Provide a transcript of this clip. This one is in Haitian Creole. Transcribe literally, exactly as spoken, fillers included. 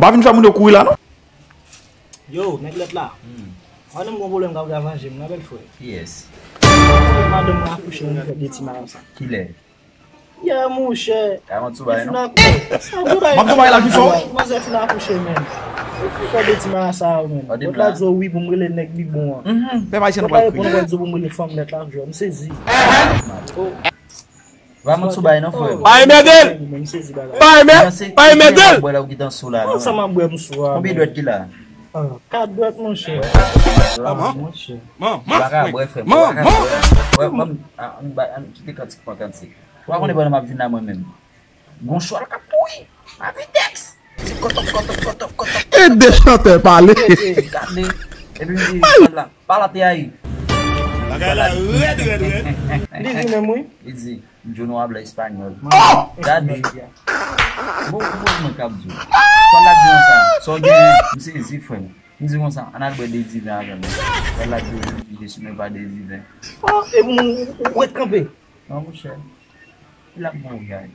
Pa vin fè moun yo kouri la, non. Yo, nèg lèt la. Madanm gon pwoblèm k ap ravanje m nan, bèl frè. Kiyès? Madanm mwen akouche, mwen fè de ti marasa. Kilè? Yè, monchè. Ka mwen tou bay, non? M ap tou bay la, pi fò. Manzè fin akouche, menm. Fè de ti marasa yo, menm. Lòt la di yo wi pou m rele nèg Bibon an. Lòt la reponn, mwen di yo pou m rele fanm lèt la, m sezi. Pa mwen sou bay non, frè. Bay mèdèl! Bay mèdèl! Bay mèdèl! Bwè la ou ki tan sou la. Sa m ap bwè m sou a. Konbyen dwèt ki la? Kat dwèt, monchè. Manman. Monchè. Manman. Baka bwè, frè. Manman. Bwè, ban m, an, an, an, kite kantik pran kantik. Ou pa konnen pandan m ap vin la mwen menm. Gon chwal k ap kouri. A vitès. Se kòtòp, kòtòp, kòtòp, kòtòp. E de chantè pale. Gade. Epi m di, chwal la. Pala te ayi. Bagay la rèd, rèd, rèd. Li di menm wi. Li di, yo no habla español. Gade. Bon, bon, mwen k ap di w. Sa l ap di konsa, sa w gen, m sezi, frè m. M di konsa, ann al bwè de diven avè m. Sa l ap di w, je suis même pas de diven. Oh, e bon, ou ret kanpe. Non, monchè. Li ap bon, gay.